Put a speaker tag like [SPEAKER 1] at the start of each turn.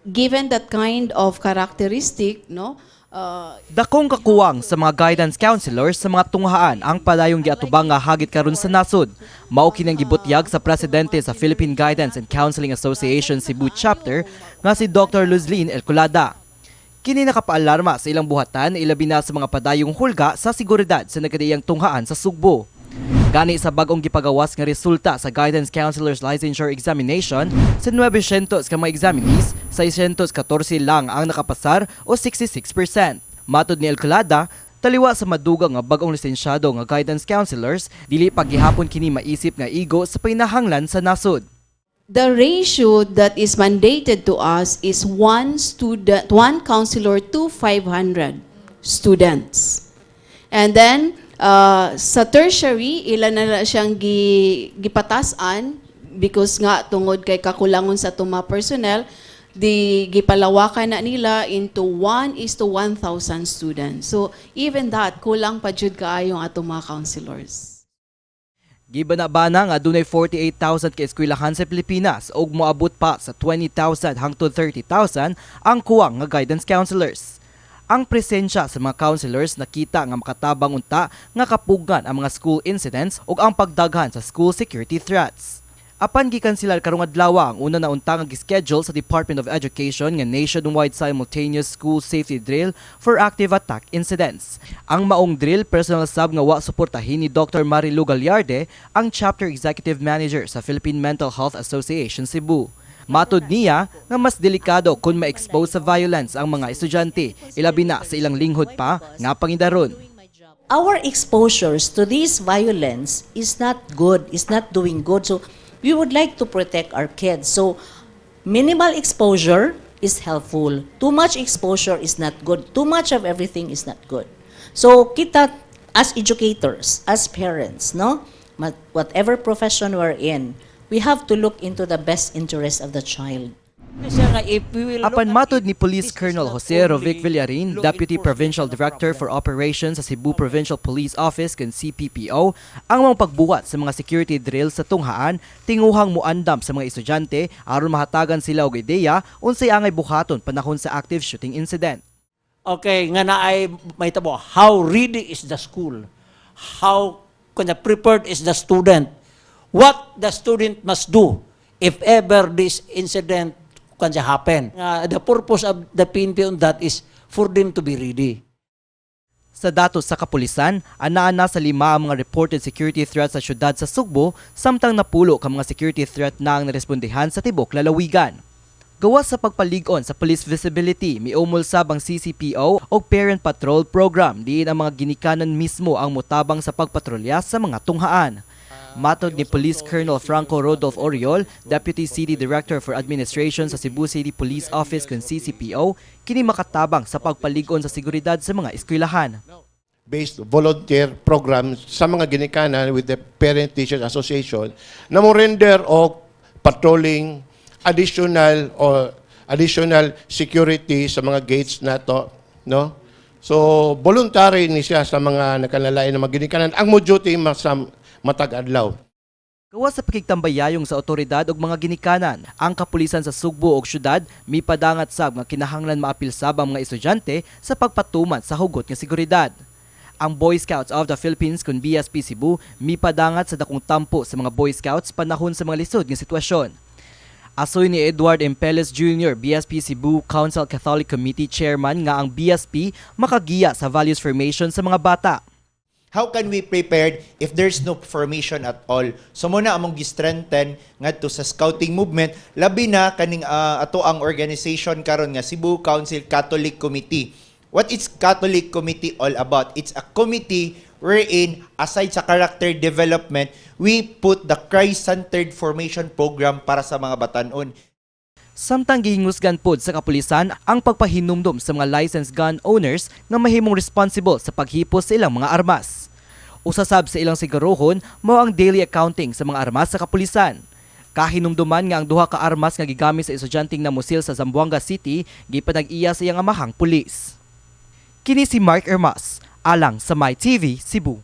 [SPEAKER 1] Given that kind of characteristic, no,
[SPEAKER 2] Dakong kakuwang sa mga guidance counselors sa mga tunghaan ang padayong giatubang nga hagit karon sa nasod. Mao kini ang gibutyag sa presidente sa Philippine Guidance and Counseling Association Cebu Chapter nga si Dr. Luzlin Elcolada. Kini nakapaalarma sa ilang buhatan, ilabi na sa mga padayong hulga sa seguridad sa nagkadaiyang tunghaan sa Sugbo. Gani sa bag-ong gipagawas nga resulta sa Guidance Counselors Licensure Examination, sa 900 ka mga examinees, 614 lang ang nakapasar o 66%. Matod ni Elcolada, taliwa sa madugang nga bag-ong lisensyado nga guidance counselors, dili paghihapon kini maisip nga igo sa panginahanglan sa nasod.
[SPEAKER 1] The ratio that is mandated to us is one student, one counselor to 500 students. And then, sa tertiary, ilan na lang siyang gipatasan because nga tungod kay kakulangon sa atong mga personnel, di gipalawakan na nila into 1 is to 1,000 students. So even that, kulang pa jud kaayo ang atong mga counselors.
[SPEAKER 2] Gibana-bana nga dunay 48,000 ka eskwelahan sa Pilipinas ug moabot pa sa 20,000 hangtod 30,000 ang kuwang nga guidance counselors. Ang presensya sa mga counselors nakita nga makatabang unta nga kapugan ang mga school incidents ug ang pagdaghan sa school security threats. Apan gikanselar karong adlaw ang una na unta nga gischedule sa Department of Education nga nationwide simultaneous school safety drill for active attack incidents. Ang maong drill, personal sab nga wa suportahin ni Dr. Marilu Gallarde, ang Chapter Executive Manager sa Philippine Mental Health Association Cebu. Matod niya nga mas delikado kung ma-expose sa violence ang mga estudyante, ilabi na sa ilang linghod pa nga pangidaron.
[SPEAKER 3] Our exposures to this violence is not good, is not doing good. So we would like to protect our kids. So minimal exposure is helpful. Too much exposure is not good. Too much of everything is not good. So kita as educators, as parents, no? Whatever profession we're in, we have to look into the best interest of the child.
[SPEAKER 2] Apan matod ni Police Colonel Jose Rovic Villarin, Deputy Provincial Director for Operations sa Cebu Provincial Police Office kan CPPO, ang mga pagbuhat sa mga security drill sa tunghaan tinguhang muandam sa mga estudyante aron mahatagan sila og ideya unsay angay buhaton panahon sa active shooting incident.
[SPEAKER 4] Okay, nga naay mahitabo, how ready is the school? How kunya prepared is the student? What the student must do if ever this incident kunya happen? Nga the purpose of the PNP on that is for them to be ready.
[SPEAKER 2] Sa datos sa kapulisan, anaa na sa 5 ang mga reported security threat sa syudad sa Sugbo, samtang 10 ka mga security threat na ang narespondehan sa tibok lalawigan. Gawas sa pagpalig-on sa police visibility, miumol sab ang CCPO og Parent Patrol Program diin ang mga ginikanan mismo ang mutabang sa pagpatrolya sa mga tunghaan. Matod ni Police Colonel Franco Rodolph Oriol, Deputy City Director for Administration sa Cebu City Police Office kun CCPO, kini makatabang sa pagpalig-on sa seguridad sa mga eskwelahan.
[SPEAKER 5] Based volunteer program sa mga ginikanan with the Parent Teachers Association na mo render og patrolling additional or additional security sa mga gates nato, no? So voluntary ni siya sa mga nakanalain na mga ginikanan ang mo duty sa matag adlaw.
[SPEAKER 2] Gawas sa pakigtambayayong sa otoridad ug mga ginikanan, ang kapulisan sa Sugbo ug syudad mipadangat sab nga kinahanglan maapil sab ang mga estudyante sa pagpatuman sa hugot nga seguridad. Ang Boy Scouts of the Philippines kun BSP Cebu mipadangat sa dakong tampo sa mga Boy Scouts panahon sa mga lisod nga sitwasyon. Asoy ni Edward Empeles Jr., BSP Cebu Council Catholic Committee Chairman, nga ang BSP makagiya sa values formation sa mga bata.
[SPEAKER 6] How can we prepared if there's no formation at all? So mao na among gi-strengthen ngadto sa scouting movement, labi na kaning ato ang organization karon nga Cebu Council Catholic Committee. What is Catholic Committee all about? It's a committee wherein aside sa character development, we put the Christ-centered formation program para sa mga batanon.
[SPEAKER 2] Samtang gihingusgan pod sa kapulisan ang pagpahinumdom sa mga licensed gun owners nga mahimong responsible sa paghipos sa ilang mga armas. Usa sab sa ilang sigurohon mao ang daily accounting sa mga armas sa kapulisan. Kahinumduman nga ang duha ka armas nga gigamit sa estudyanteng namusil sa Zamboanga City gipanag-iya sa iyang amahang pulis. Kini si Mark Ermas, alang sa My TV Cebu.